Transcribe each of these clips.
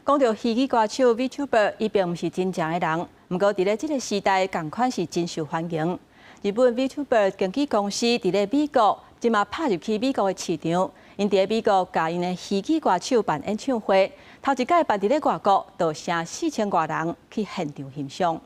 講到虛擬歌手 VTuber，伊並毋是真正的人，毋過佇咧這個時代，仝款是真受歡迎。日本 VTuber 經紀公司佇咧美國，這馬拍入去美國的市場，𪜶佇咧美國共𪜶的虛擬歌手辦演唱會，頭一擺辦佇咧外國，就成四千外人去現場欣賞。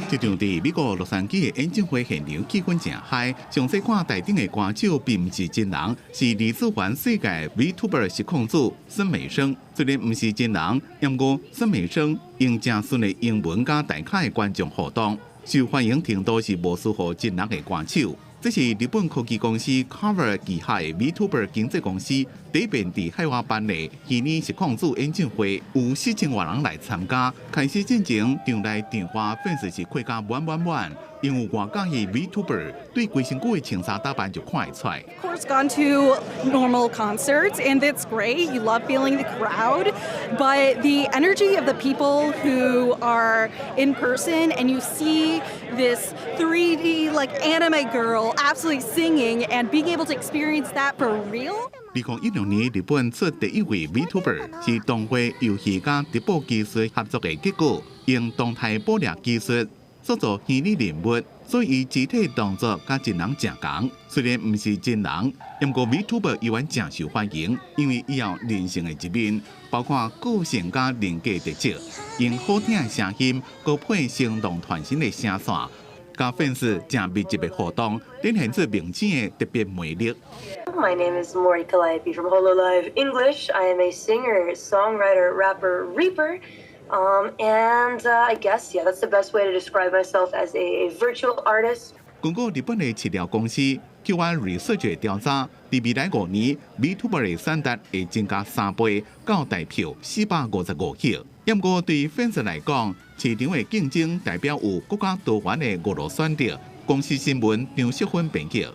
這場佇美國洛杉磯的演唱會現場氣氛誠 high，詳細看台頂的歌手並毋是真人，是二次元世界 VTuber 實況主孫美聲。雖然毋是真人，毋過孫美聲用誠順的英文佮台下的觀眾互動，受歡迎程度是無輸予真人的歌手。這是日本科技公司 Cover 旗下的 VTuber 經紀公司第一遍佇海外辦的虛擬實況主演唱會，有四千外人來參加。開始進前，場內場外粉絲是開甲滿滿滿，因為外加的 VTuber 對規身軀的穿衫打扮就看會出來。 Of course, gone to normal concerts, and it's great. You love feeling the crowd, but the energy of the people who are in person, and you see this 3D, like, anime girl absolutely singing and being able to experience that for real. 2016年，日本出第一位 VTuber，是動畫遊戲佮直播技術合作的結果，用動態捕獵技術塑造虛擬人物，所以肢體動作佮真人誠仝。雖然毋是真人，毋過 VTuber 依然誠受歡迎，因為伊有人性的一面，包括個性佮人格特質，用好聽的聲音，閣配生動傳神的聲線，佮粉絲誠密集的互動，展現出明星的特別魅力。 My name is Mori Calliope from Hololive English. I am a singer, songwriter, rapper, reaper. And I guess, yeah, that's the best way to describe myself as a virtual artist. 根據日本的飼料公司 QI Research 調查，佇未來5年，VTuber 的產值會增加3倍，到台票455億。毋過對粉絲來講，市場的競爭代表有閣較多元的娛樂選擇。公視新聞張淑芬編輯。